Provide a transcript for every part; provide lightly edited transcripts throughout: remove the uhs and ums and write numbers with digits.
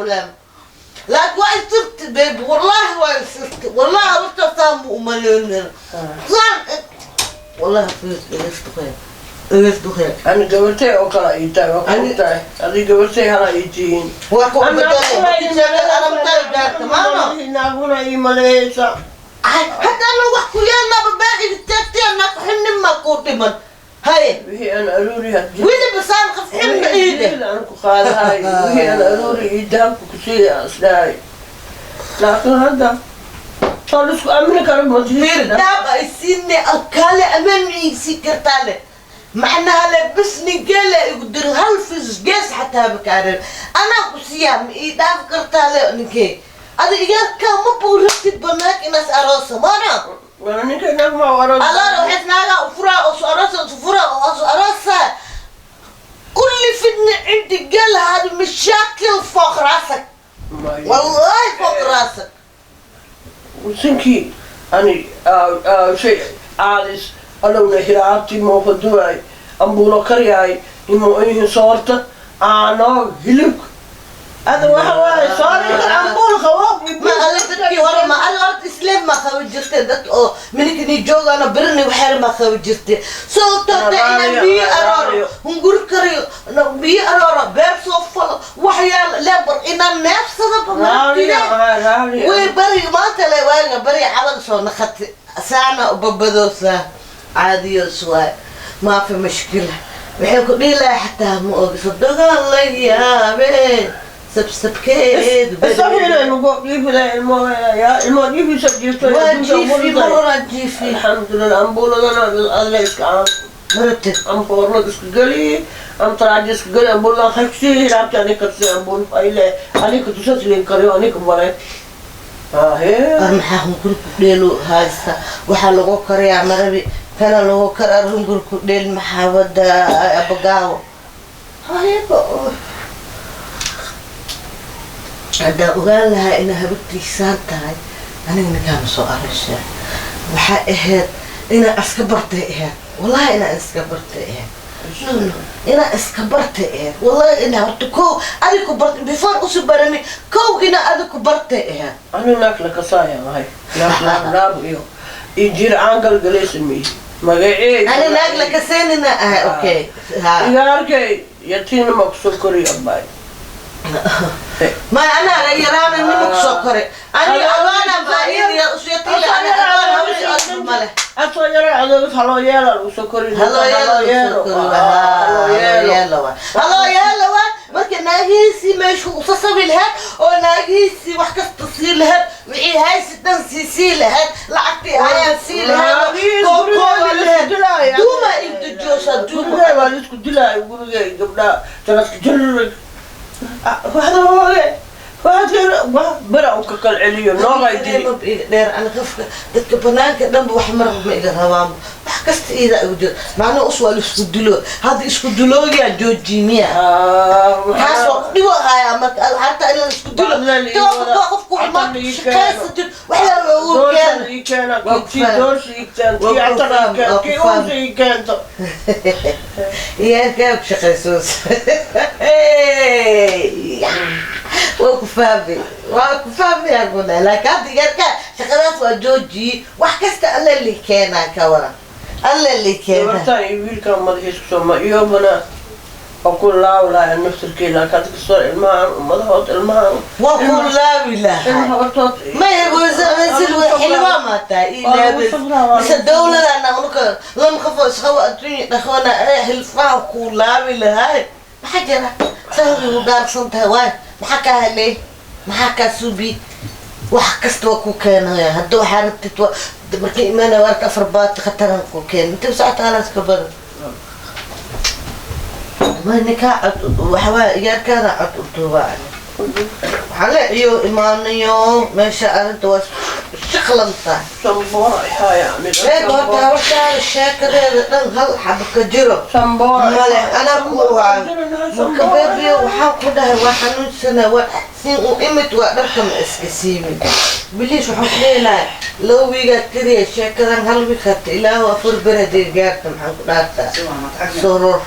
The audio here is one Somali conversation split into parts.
Problem, laakiin waa isirti, baby. Wallahi waa isirti, wallahi. Horta saan bu umaleynaya saan, wallahi. Dhegeysto, dhegeysto. Ani gabartay oo kale ii tahay, waa ku ogtahay. Adi gabartay hala ii tihiin. Waa ku bedelay alamtaa gaarta maano. Naaguna ii maleeysa. Hadda ana wax ku yeelnaba baaciga taagtee, naag xinnin maa kuu dhiman, haye. Wixii aan aruuri hadii Weliba saan qof xinna iide. Aan ku qaadahay, wixii aan aruuri ii dahabka ku siiya aan isdhahay, laakiin hadda soo lisku aamini karo. Fiir, dahab ay siinay, alkaale amaan ma iigsi kartaa le, macnaha le bis ninkeele igu diro hal fis gees xataa makaarin anaa ku siiyaa, ma ii dhaafi kartaa le ninkee? Adi iyaarkaa ma buu rabtid banaag inaas aroosa maana. Ninka naag ma aroos. Alaala waxays naagaa ufuraa oo aroosa ufuraa oo aroosa kulli fidna cindi gel. هذه مشاكل فوق راسك، والله فوق راسك. Sinkii ani shay aadis alowna hiraabti moofaduwaay, ambuulo karyaay, imo ihin soorta, caano, hilibka hada waxa waaye soori ambuul qabo. Ma alle, dadkii hore ma alle horta isleem ma qabi jirtay, dad oo minikani joogana birni waxyar ma qabi jirtay. Soo toota inaan biyo arooro, hungur kariyo, biyo arooro, beer soo falo, waxyaal lebar inaan neefsado bamartide way bari maanta le waaga bari camal soo naqati saana ubabadoosa caadiyoos waay, maa fi mushkila. Waxay ku dhihi lahay xataa ma ogiso dogaan la yaabe sabsabkeedu. Waa jiifi, mar horaa jiifi. Alxamdulilah, ambuuladana adla iska aan Marabtid. Am foornada iska geli, am taraaja iska geli, ambuuladan khagsi hiraabti ani karsi ambuul fayle ani katusas lin kariyo ani male ahe. War, maxaa hungurku dheelu haysta? Waxaa lagu kariyaa marabi kana lagu karaa hungurku dheel, maxaa wada abagaawo hayba. Haddaan ogaan lahaa inaa habagtiisaan tahay, aniga ninkaama soo arashaa. Waxaa ahayd inaa iska bartay ahayd, wallahi inaa iska bartay ahayd. No, inaa iska bartay ahayd, wallahi. Inaa horta kow adig ku bartay before usu barani, kow inaa adig ku bartay ahayd. Ani naag la kasaaya ahay, naag naag naag iyo jir aan galgalaysa miyi magacee. Ani naag la kaseynina ahay, okay, ha. Igaarkay yatiina ma kusoo koriyo abaay. Ma anaa yaraana nima kusoo koray ani agoona baa usuyatiila ani agoon hawsha asma male. Asoo yara adoog haloo yeela lagu soo koriyo. Haloo yeelo, haloo yeelo waa marka naagihiisii meeshu usasabi lahayd oo naagihiisii wax kasta sii lahayd, wixii haysi dhan sii lahayd, lacagtii hayaan sii lahayd, kookooli lahayd, duuma inta joosa duuma. Gurigay waa la isku dilaayo, gurigay gabdhaha jaraska jarrag waxda hooge waxaad bara u ka kal celiyo noogay dili. Dheer ana qofka dadka banaanka dhanba wax maraq ma iga rabaan, wax kasta iida igu jiro. Macnaa us waa la isku dilo, hadda isku dilooyaa joojimiya, taas waa ku dhibo hayaa. Marka hataa in la isku dilo toba qofku imaad shaqaysatid waxyaa ugu Doosha keen ii keena. Waa ku Kii faham. doosha ii keento, Waa kii ku catar ii faham, keento, waa ku kii faham. uunsa ii keento. Iyaarkaa ku shaqaysoos, waa ku fahmay, waa ku fahmaya ku dhahay. Laakiin hadda iyaarkaa shaqadaas waa joojiyi, wax kasta alle li keenaa, ka waran alle li keenaa. Gabartaan iyo wiilkan madaxiis kusoo ma iyobana waa ku laabi lahaa naftirkii, laakiin hadda kasoo ilmahan madaxood ilmahan Waa ku laabi lahaa. Ilmaha hortood. Maya, xilwaa maataa mise dawladana unuka lama qafo isqabo adduunya dhaqoona ee hilfaha ku laabi lahaay. Maxaa jira sahwi u dhaarsan tahay waay? Maxaa kaa helay? Maxaa kaa suubi? Wax kasta waa ku keenaya hadda waxaa rabtid waa markii imaanaya waarka afar baati khataran ku keen inta socota halaas ka badan. Ma ninkaa cod waxawaa iyaarkaada cod u duubaa waxaa le iyo imaanayo meesha arrinta waa shaqlan tahay. Samboora haya. Reer horta habartaada sheekadeeda dhan hal xaba ka jiro. Samboora. Male anaa ku waa marka bebiyo waxaan ku dhahay waa xanuunsana, waa siin u imid, waa dharka ma iska siimin biliis. Waxaan ku dhihi lahay laba wiigaad keliya sheekadan, hal wiig hata ilaahu afar ber haddii gaarta maxaan ku dhaartaa soror.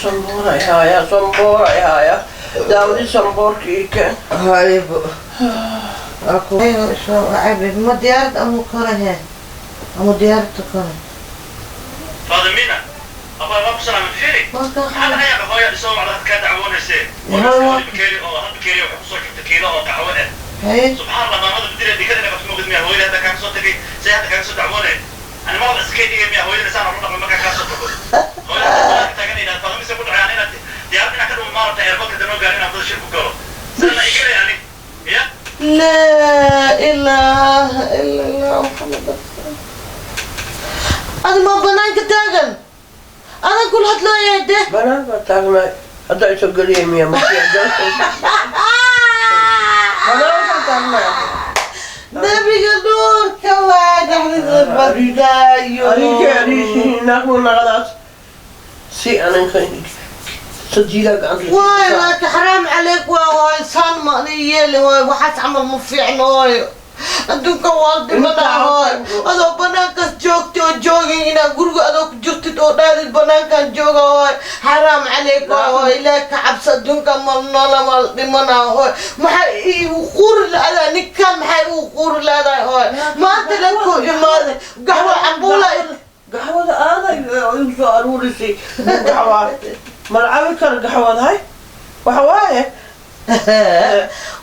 Samboora haya, samboora haya. Daawadii sanboorka ii keen. Haybo soo cabi. Ma diyaarad amu korahe amu diyaaradta kore. Faadimina, abaa waa ku salaamay, fiiri. Maxaa laga yaabaa hooya isoo wacda had kaa dacwoonaysee oo bakeeri oo hal bakeeri waxay kusoo shubtay kiilo oo qaxwo ah. Subxaan Allah, maamada bedela dikada inaad ku miya hooyada hadda kaaga soo tagay, say hadda kaaga soo dacwoonay. Ani ma iska dhigay miya hooyada saan ula dhaqmay markaa kaa soo tago? Hooyada taagan inaad faadamise ku dhacay inaad diyaarad inaad ka dhumo maaragtay airportka danoo gaarin inaad dad shir ku galo sidana igalay ani ya. Laa ilaaha ila Allah Muxammad rasuul. Adi ma banaanka taagan adan kula hadlooyahay deh. Banaanka taagnaay hadda isoo geliyay miya banaanka taagnaay. Nabiga nuurka waa dhexdiisa badaayo. Naagmu naqadaas si aninka sajiida gacanta. Waay laakiin xaraam calayk, waa insaan ma ani yeeli waay, waxaas camal ma fiicno hooyo, adduunka waa dhimanaa hooy. Adoo banaankaas joogtay oo joogin inaad guriga adoo ku jirtid oo dhaadid banaankan jooga hooy, xaraam calayk waa hooy. Ilaah ka cabsa, adduunka mal noola mal dhimanaa hooy. Maxay iigu quuri la-adaa ninkan? Maxay igu quuri la-adaa hooy? Maanta la ku imaaday gaxwo cambuula. Gaxwada aaday igu soo aruurisay gaxwaa malcabi kara gaxwada hay waxa waaye.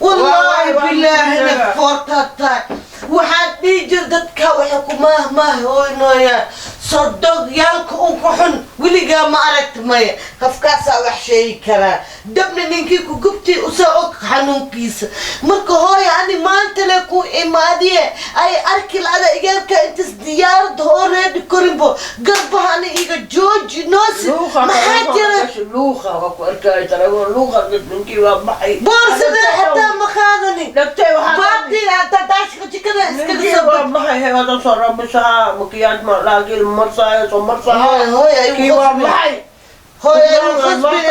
Wallaahi bilaahi nag foortaa tahay. Waxaan dhihi jir dadka waxay ku maahmaahooynooyaan sodog yaalka unka xun weligaa ma aragta maya, qafkaasaa wax sheegi karaa dabna ninkii ku gubtay usaa og xanuunkiisa. Marka hooya ani maanta le ku imaadiye ay arki la-ada igaalka intas diyaarada hooreedhi korinbo garbaha ani iga jooji noosi. Maxaa jira? Luuqa waa ku arkaya telefoon luuqa ninkii waa baxay. Boorsada xataa ma qaadani. Dhagtay waxaa baabtii hataa daashka jikada iskaga ninkii soo waa baxay hada soo rabisaha makiyaaj ma laakiin marsaayo soo marsaha. Hooy, hooy, ayuu kii waa khasbi. Baxay. Hooy ayuu khasbin,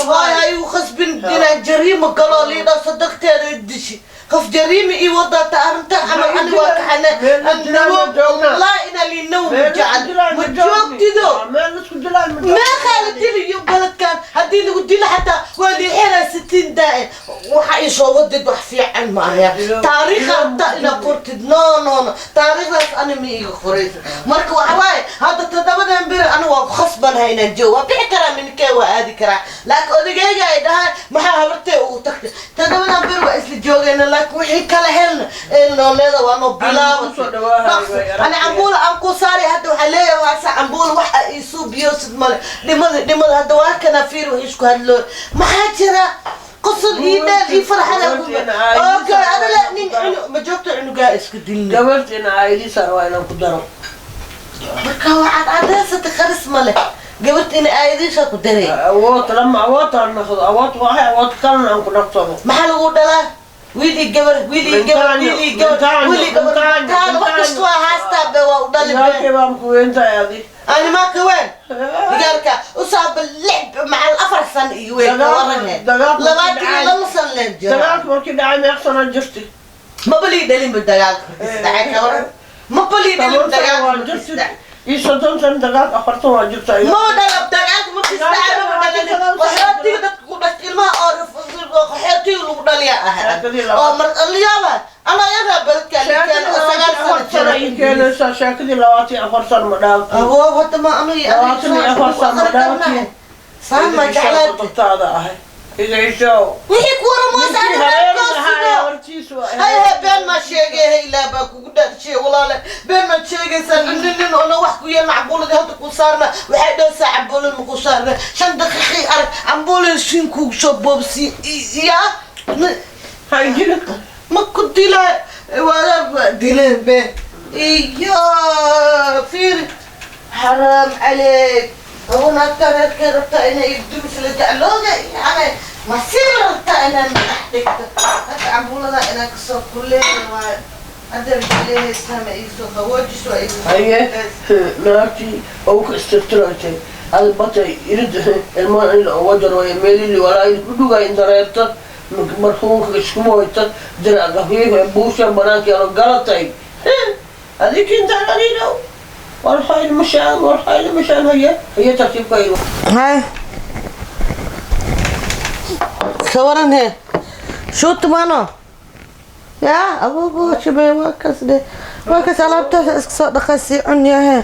hooy ayuu khasbin inaan jariimo galo liidha sadaqteeda dishi qof jariimi ii wadata arrinta camal ani waa kaxane wallaahi inaa liinaw ma jecel ma joogtido. Meel isku dilaan ma meeqaa la diliyo baledkan? Haddii lagu dilo xataa waa liixinaa 60 daa'in. Waxa ii soo wadid wax fiican ma aha taariikha rabtaa inaad qortid. No, no, no, taariikhdaas ani ma iiga qoraysa. Marka waxa waaye hadda 7dan beri ani waa ku khasbanahay inaan joogo. Waa bixi karaa minikee, waa aadi karaa, laakiin odagayga ay dhahaan maxaa habartee ugu tagtay 7dan beri? Waa isla joogayna, laakiin wixii kala helna ee nooleeda waa noo bilaabatay. Ani cambuula aan ku saaray hadda waxaa leeyahay waasa cambuula waxa iisuu biyoosid male dhimada dhimada hadda waa kana fiir wax isku hadloo. Maxaa jira? Qosol ii dheel ii farxada. Okay, adala nin cunu ma joogto cunugaa iska dilna. Gabartina aayadiisaan waa inaan ku daro. Marka waxaad cadeysatay qaris male gabarta ina aayadiisha ku daray. Awood lama awood aan noqdo, awood waahay, awood kalena aan ku dhaqsado. Maxaa lagu dhalaa? Wiil iyo gabar, wiil iyo gabar, wiil iyo gabar, wiil iyo gabar. Taan wax kasta waa haastaa be waa u dhali be. Igaalkay baan ku weyntahay adi. Ani maa ka weyn igaalka usaaba lix macal 4 sano iyo weyn ka warane 22 sano leen jira. Dagaalka markii dhacay meeq sano jirtay? Maba lii dhalinba dagaalka markiis dhacay, ka waran maba lii dhalin 10 sano dagaalka waa markiis jirtay dhacay. Iyo 30 sano dagaalka 40 waa jirta. Ma dhalab dagaalka markiis dhacay maba dhalin. Qaxootiga dadka ku dhashtay ilmaha oo qaxootiga lagu dhaliya ahaa oo mar yaaba anaa yaraa baladka ninkaan oo 9 sano sano jira. Ii keenaysaa sheekadii 24 sano ma dhaafti. Awoo hadda ma anu 24 sano ma dhaafti. Saan ma jeclaatay? Dabtaada ahay iga ishow. Wixii ku waramoos ani reerkoosido hay hay been maa sheegay. Hey, ilaah baa kugu dhaarshay walaale, been maad sheegaysaa. Nin nin ona wax ku yeel macbuuladii hadda ku saarna waxay dhowsaa cambuulad ma ku saarna 5 daqiiqii arag cambuulad siin kugu soo boobsi yaa Hay jirin. Ma ku dila walaal dileen be iyo fiir xaraam calayk. Hawnaadka reerkay rabtaa inay igdumis la jeclooga yani masiib rabtaa inaan madax dhigto hadda cambuulada inaan kasoo kuleeya waayo hadda leehaysaa ma iisoo qawoojis waa igu. Haye naagtii oo ka istirtiraytay ad batay irid ilmaha in la wajarooyo meelili walaa ku dhugay intareerta marhuunka iskuma hoyta dirac gafiif buusha banaanka yaro galatay adinka intaan anino walxayl mashaan walxayl mashaan haye haye tartiibka. Hay. Ka waran he, shuuti maano ya abubu shibay, waa kas dhe, waa kas alaabtaas iska soo dhaqay, sii cun yahe.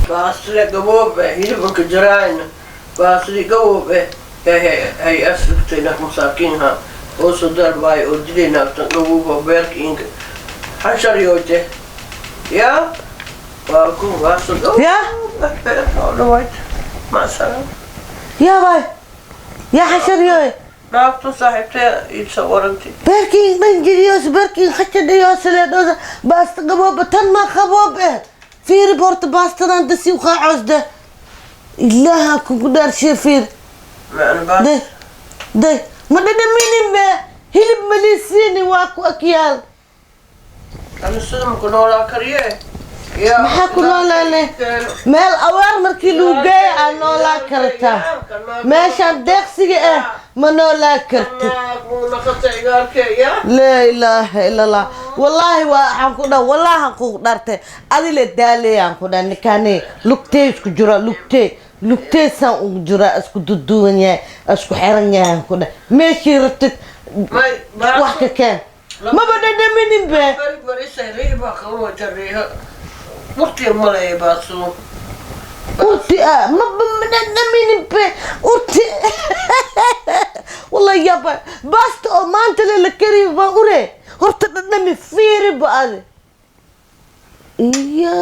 Baasle gaboobe hilibka jaraayna, baasli gaboobe hay asugtay nak masaakiinha oo soo darbaay oo dilay naagtan gabooba beerka inka xashariyoote ya waa ku baaso. Ya? Dhawayd macasalaam. Yaa baay, yaa xashariyooy? Naagtu saaxiibtee iibsa waranti. Beerkiin dhanjiriyoos, beerkiin khachadhiyoosaleedhoosa baasta qabooba tan ma qaboob eh. Fiiri horta baastadan dasi uqaacoosde, ilaaha kugu dhaarshiye, fiir. Macna baas. Day day, ma dhadhaminin be, hilib maliisiini, waa ku akyaal. Ana sida maku noolaa kariye ya. Maxaa ku noolaane? Meel awaar markii lagu geeyo aa noolaa kartaa, meeshaan deeqsiga ah ma noolaa kartid. Laa ilaaha ila Allah, wallaahi waa waxaan ku dha, wallaahi aan kugu dhartay adile daaleyaan ku dha. Ninkaani lugtee isku jira, lugtee lugtee saan ugu jiraa, isku duduwan yahay, isku xiran yahay aan ku dha. Meeshii rabtid wax ka keen, maba dhadhaminin be. Urti ah maba dhadhaminin be, urti wallahi yaba baasta oo maanta le la kariyo baa ure. Horta dhadhami, fiiri ba adi iya.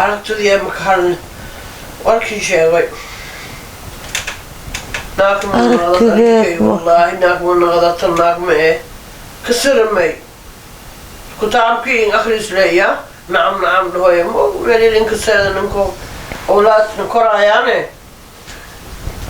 Aragtidii maka hadlin, warkii sheegay. Aragtideed Wallaahi naag ma naqdata, naag ma eh kasiramay kutaabkii in akhrisleeya. Nacam nacam dhahoya ma inkaseeda ninko awlaadna koraayaane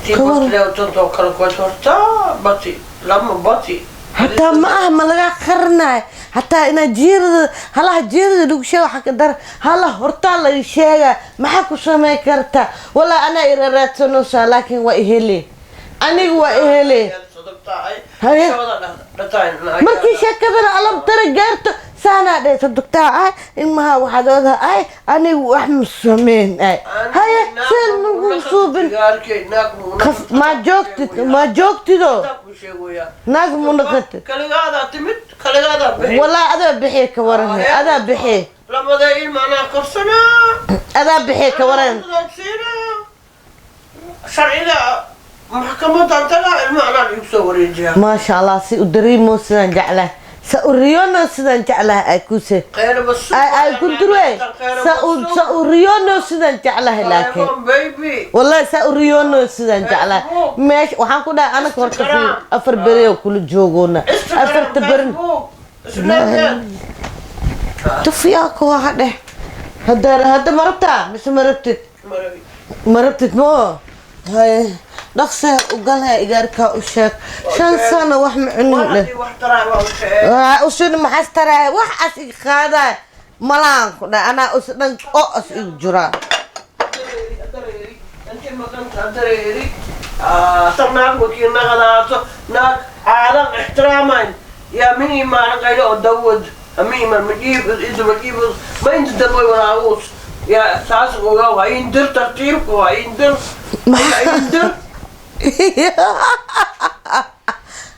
tii. Kawan. Batleewtantoo kale kood horta bati lama bati. Hataa ma aha, ma lagaa qarinayo hataa inaa jiirada halaha jiirada lagu sheego waxa ka dar hala hortaa laga sheegaa. Maxaa ku samey kartaa? Walaa anaa ira raadsanaysaa, laakiin waa ihele, aniga waa ihele. Haye. Markii sheekadana alabtara gaarto saanaa dheh, sadugtaa ah ilmaha waxaad odaha ay anigu wax ma sameyn ay. Haye, seel magu suubin. Ma joogtid, ma joogtido, naag mu naqatid. Kaligaadaa timid, kaligaadaa bixi. Walaa adaa bixiye, ka waran adaa bixiye. Lamada ilma anaa korsanaa. Adaa bixiye, ka waran. Sharciga maxkamadan tagaa, ilma anaa igu soo wareejiyaa. Maasha Allah, si u dareemo sidaan jeclahay, sa u riyono sidaan jeclahay ay kuse ay ay kundurwe sa u riyono sidaan jeclahay, laakiin baby. Wallahi saa u riyono sidaan jeclahay. Meesha waxaan ku dhahay anaga horta fiir, 4 beri oo kula joogoona, afarta berin tufiyaaka waa hadheh. Hadda hadda ma rabtaa mise ma rabtid? Ma rabtid mo. Haye, dhaqse ugalha, igaarkaa u sheeg 5 sano wax ma cunin dheh. Usun maxaas taraay, wax as iga qaadaay malaan ku dhahay anaa us dhan oo as igu jiraa. Naag wakii naqadaato, naag caadan ixtiraamayn yaa min imaana qaylo oo dawad ama iman majiibud inta majiibud ma inta dambe walaawus yaa saas ogaa ha indir tartiibku ha indir ha indir.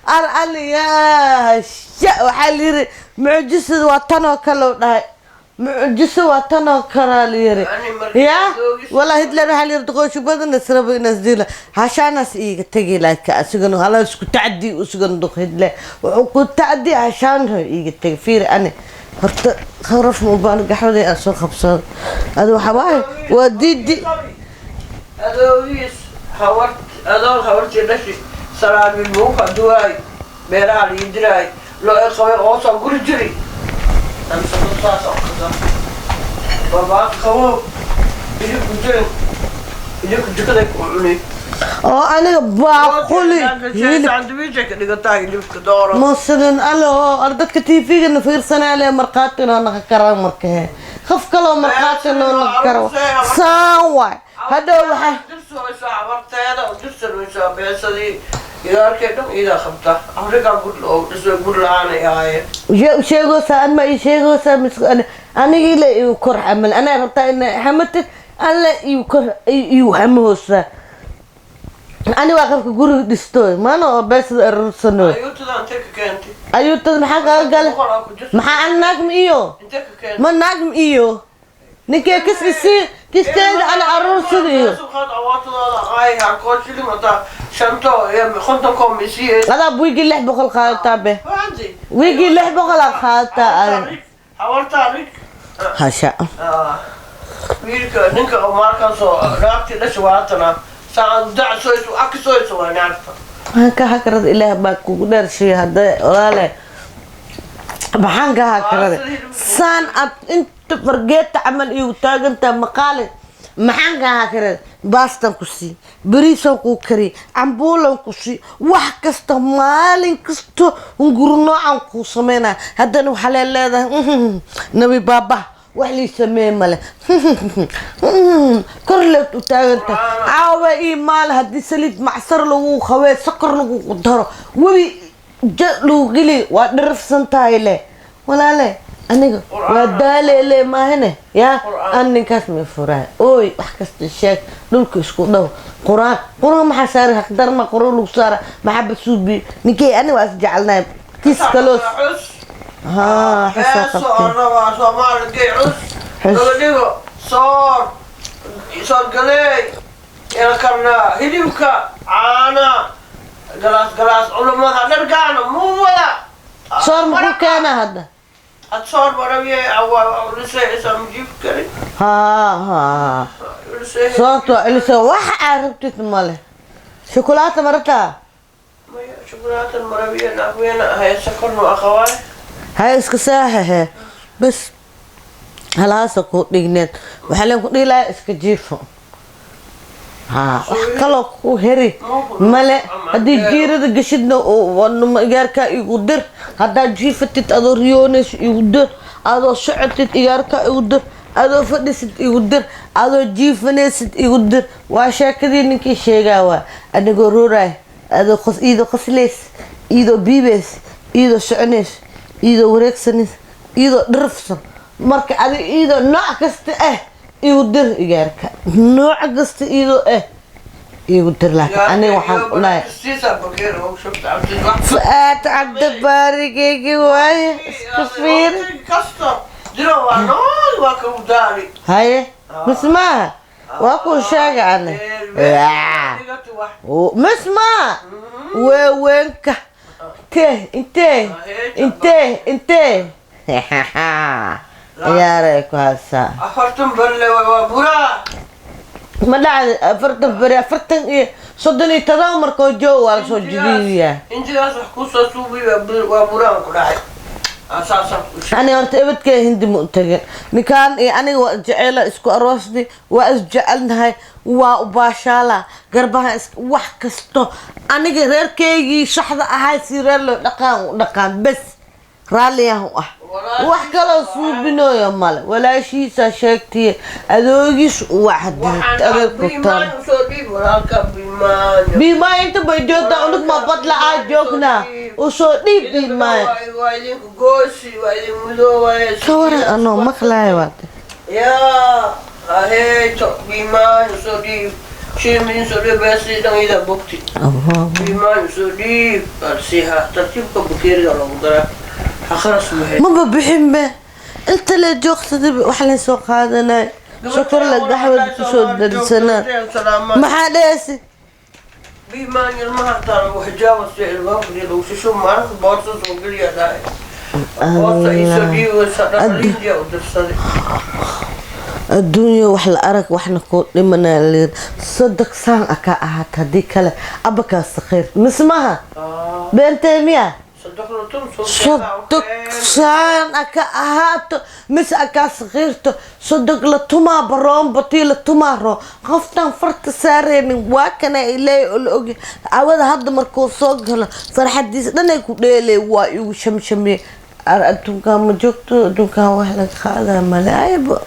Al aliyaa sha, waxaa la yiri mucjisada waa tan oo kale u dhahay, mucjiso waa tan oo kalea la yiri. Ya walaa Hitler waxaa la yiri doqosho badan israbo inas dila hashaanaas iiga tegi, laakiin asigana hala isku tacdi usigana duq Hitler wuxuu ku tacdi hashaan iiga tegi. Fiiri, ani horta kharaf mubaan gaxwaday aan soo qabsado, adi waxa waaye waa diidi. Adoogiis hawar adoog hawartii dhashi salaamin muuka duwaay beeraha lii diraay loo ay qabay oosaan guri jiri saas oo kada babaad qabo idinku jirin idinku jikaday ku cunay. Oo aniga baaquli hilib sandwiich ka dhigataa hilibka dooro. Masalan alo ar dadka TV-gana fiirsanaa le markhaati noo naqa karaan, marka he qof kaloo markhaati noo naqa karo saan waay hadhow waxaa dirsanaysaa habarteeda oo dirsanaysaa beesadii idaarkee dhan iidaa qabta Afrikaa gud oo dhisay gud la-aanay ahaayeen. Sheegoosaa an ma ii sheegoosaa mis aniga ila igu kor xamal anaa rabtaa ina xamatid. Alle iyu kor iyu hamahoosaa. Ani waa qabka guriga dhisto maana oo beesada aruursano. Ayuutada intee ka keentay? Ayuutada maxaa kaga gale? Boqol aa ku jirta. Maxaa an naagma iyo Intee ka keentay? Ma naagma iyo ninkee kis isi kisteeda ana aruursada iyo adaa wiigii 600 qaadataa be, wiigii 600 aa qaadataa adan. Hasha. Wiilka ninka oo markaasoo naagtii dhasha waatana saan dacsoyso akisoyso waa naagta. Maxaan ka hakarada? Ilaah baa kugu dheershiya hadda walaale, maxaan ka hakarada? Saan aad inta fargeeta camal igu taagantaa maqaale, maxaan ka hakarada? Baastan ku sii, bariisan kuu kari, cambuulan ku sii, wax kasta maalin kasto hunguri noocan kuu sameynaya. Haddana waxaa lee leedahay nabi baaba wax lii sameeye male, kor leed u taaganta caawa ii maale. Haddii saliid macsar lagu qabee, sokor lagu daro, webi ja lagu geli, waa dharafsan tahay le. Walaale, aniga waa daaleele maahane yaa an ninkaas ma furaay. Ooy, wax kasta sheeg, dhulka isku dhow. Quraan quraan maxaa saaray? Haqdarma quraan lagu saara? Maxaa basuubi ninkey? Aniga waa is jecelnahay kiis kaloos haa xusaa qabtay. Soomaali dhigo soor soor galeey ila karnaa, hilibka, caana, galaas galaas, culimada dhargaana muu wada. Soor muxuu keenaa hadda? Had soor marabiye ulisay mjiib kari. Haa haa, soorta waa celisa, wax aad rabtid male. Shukulaato ma rabtaa? Maya, shukulaatan marabiye, naafweena ahay, sokornu aqawaay. Hay iska saaxahe bas, halaasa ku dhigneed waxaa leen ku dhihi lahaa iska jiifo. Haa, wax kaloo ku heri male. Haddii jiirada geshidna igaarkaa igu dir, haddaad jiifatid adoo riyoonayso igu dir, adoo socotid igaarkaa igu dir, adoo fadhisid igu dir, adoo jiifanaysid igu dir. Waa sheekadii ninkii sheegaa, waa anigoo rooraay, adoo qos, iidoo qosleys, iidoo biibeys, iidoo soconays, iidoo wareegsanays, iidoo dhirifsan. Marka adi iidoo nooc kasta ah igu dir, igaarka nooc kasta iidoo ah igu dir. Laakiin aniga waxaan ku dhahay Fu'aad Cabdibaarigeygi waaye, iska fiiri. Haye, mis maaha, waa kuu sheega ani mis maaha weeweenka intee intee intee intee ciyaaray ku haysaa. 40 barle waa buraa. Ma dhacda 40 beri, 40 iyo 37 markoo joog waa lasoo jidiidiyaa. Intigaas wax kusoo suubi waa buraan ku dhacay. Ani horta ebadkee hindi ma u tagin. Ninkaan iyo aniga waa isjeceela, isku aroosni, waa isjecelnahay, waa u baashaala garbaha is wax kasto. Aniga reerkeygii saxda ahay si reer loo dhaqaan u dhaqaan bes, raalliyahan u ah, wax kaloo suubinooyo male. Walaashiisaa sheegtiye adoogiis uwaxdiid adeeg ku tar. Biimaay inta bay joogtaa, unug ma badla aa joognaa, usoo dhiib biimaay. Ka waran anoo maqlaayo waate. Yaa aheeto, biimaan usoo dhiib, shiimin soo dhiib, beesii dhan bogti, biimaan usoo dhiib alsiiha tartiibka bakeeriga loogu daraa akharas muhe. Maba bixin be, inta la joogsaday wax la soo qaadanay, sokor la gaxwad kusoo darsanaa, maxaa dhehaysa? Biimaan ilmaha taa lagu xijaabo si ilmaha lagu shisho maalinta boorsa soo geliya dhahay, boorsa isoo dhiibaysa dhaqalindiya u dirsaday. Adduunya wax la arag waxna kuu dhimanaa layiri sadak saan a kaa ahaata, haddii kale abakaa sakhiir mismaha beentee miya. Sodog saan a ka ahaato mise akaa sakhiirto, sodog la tumaa baroonba tii la tumaa roo qoftaan farta saareynin waa kana ilaahay oo la ogy cawada. Hadda markuu soo galo farxadiisa dhanay ku dheelay, waa igu shamshamiye. Adduunkaan ma joogto, adduunkaan wax laga qaadaa male ayba.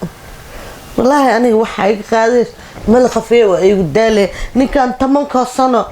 Wallaahi aniga waxaa iga qaadays mala khafiya, waa igu daalay ninkan 10-ka sano.